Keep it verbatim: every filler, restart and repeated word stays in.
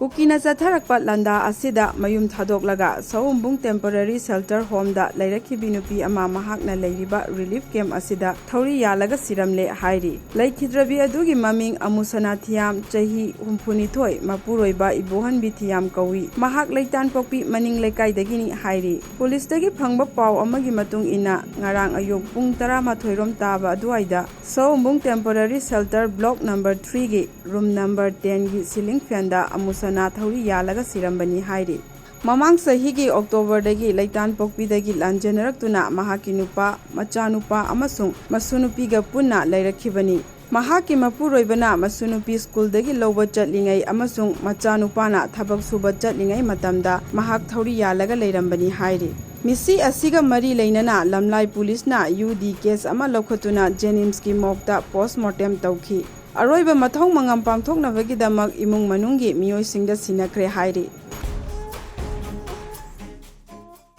ꯀꯨꯀꯤꯅ ꯆꯠꯊꯔꯛꯄ ꯂꯥꯟꯗꯥ ꯑꯁꯤꯗ ꯃꯌꯨꯝ ꯊꯥꯗꯣꯛꯂꯒ ꯁꯑꯣꯝꯕꯨꯡ temporary shelter ꯍꯣꯝꯗ ꯂꯩꯔꯛꯈꯤꯕꯤ ꯅꯨꯄꯤ ꯑꯃ ꯃꯍꯥꯛꯅ ꯂꯩꯔꯤꯕ ꯔꯤꯂꯤꯐ ꯀꯦꯝꯞ ꯑꯁꯤꯗ ꯊꯧꯔꯤ ꯌꯥꯜꯂꯒ ꯁꯤꯔꯝꯂꯦ ꯍꯥꯏꯔꯤ꯫ ꯂꯩꯈꯤꯗ꯭ꯔꯕꯤ ꯑꯗꯨꯒꯤ ꯃꯃꯤꯡ ꯑꯃꯨꯁꯅꯥ ꯊꯤꯌꯥꯝ, ꯆꯍꯤ ꯍꯨꯝꯐꯨꯅꯤꯊꯣꯏ, ꯃꯄꯨꯔꯣꯏꯕ ꯏꯕꯣꯍꯟꯕꯤ ꯊꯤꯌꯥꯝ ꯀꯧꯏ꯫ ꯃꯍꯥꯛ ꯂꯩꯇꯥꯟꯄꯣꯛꯄꯤ ꯃꯅꯤꯡ ꯂꯩꯀꯥꯏꯗꯒꯤꯅꯤ ꯍꯥꯏꯔꯤ꯫ ꯄꯨꯂꯤꯁꯇꯒꯤ ꯐꯪꯕ ꯄꯥꯎ ꯑꯃꯒꯤ ꯃꯇꯨꯡ ꯏꯟꯅ, ꯉꯔꯥꯡ ꯑꯌꯨꯛ ꯄꯨꯡ ꯇꯔꯥꯃꯥꯊꯣꯏ ꯔꯣꯝ ꯇꯥꯕ ꯑꯗꯨꯋꯥꯏꯗ ꯁꯑꯣꯝꯕꯨꯡ ꯇꯦꯝꯄꯣꯔꯔꯤ ꯁꯦꯜꯇꯔ ꯕ꯭ꯂꯣꯛ ꯅꯝꯕꯔ ꯊ꯭ꯔꯤꯒꯤ ꯔꯨꯝ ꯅꯝꯕꯔ ꯇꯦꯟꯒꯤ ꯁꯤꯂꯤꯡ ꯐꯦꯟꯗ ꯑꯃꯨꯁꯅꯥ ꯊꯧꯔꯤ ꯌꯥꯜꯂꯒ ꯁꯤꯔꯝꯕꯅꯤ ꯍꯥꯏꯔꯤ꯫ ꯃꯃꯥꯡ ꯆꯍꯤꯒꯤ ꯑꯣꯛꯇꯣꯕꯔꯗꯒꯤ ꯂꯩꯇꯥꯟꯄꯣꯛꯄꯤꯗꯒꯤ ꯂꯥꯟꯖꯦꯟꯅꯔꯛꯇꯨꯅ ꯃꯍꯥꯛꯀꯤ ꯅꯨꯄꯥ, ꯃꯆꯥꯅꯨꯄꯥ ꯑꯃꯁꯨꯡ ꯃꯁꯨꯅꯨꯄꯤꯒ ꯄꯨꯟꯅ ꯂꯩꯔꯛꯈꯤꯕꯅꯤ꯫ ꯃꯍꯥꯛꯀꯤ ꯃꯄꯨꯔꯣꯏꯕꯅ ꯃꯁꯨꯅꯨꯄꯤ ꯁ꯭ꯀꯨꯜꯗꯒꯤ ꯂꯧꯕ ꯆꯠꯂꯤꯉꯩ ꯑꯃꯁꯨꯡ ꯃꯆꯥꯅꯨꯄꯥꯅ ꯊꯕꯛ ꯁꯨꯕ ꯆꯠꯂꯤꯉꯩ ꯃꯇꯝꯗ ꯃꯍꯥꯛ ꯊꯧꯔꯤ ꯌꯥꯜꯂꯒ ꯂꯩꯔꯝꯕꯅꯤ ꯍꯥꯏꯔꯤ꯫ ꯃꯤꯁꯤ ꯑꯁꯤꯒ ꯃꯔꯤ ꯂꯩꯅꯅ ꯂꯝꯂꯥꯏ ꯄꯨꯂꯤꯁꯅ ꯌꯨ ꯗꯤ ꯀꯦꯁ ꯑꯃ ꯂꯧꯈꯠꯇꯨꯅ ꯖꯦꯅꯤꯝꯁꯀꯤ ꯃꯣꯔꯒꯇ ꯄꯣꯁꯃꯣꯔꯇꯦꯝ ꯇꯧꯈꯤ꯫ ꯑꯔꯣꯏꯕ ꯃꯊꯧ ꯃꯉꯝ ꯄꯥꯡꯊꯣꯛꯅꯕꯒꯤꯗꯃꯛ ꯏꯃꯨꯡ ꯃꯅꯨꯡꯒꯤ ꯃꯤꯑꯣꯏꯁꯤꯡꯗ ꯁꯤꯟꯅꯈ꯭ꯔꯦ ꯍꯥꯏꯔꯤ꯫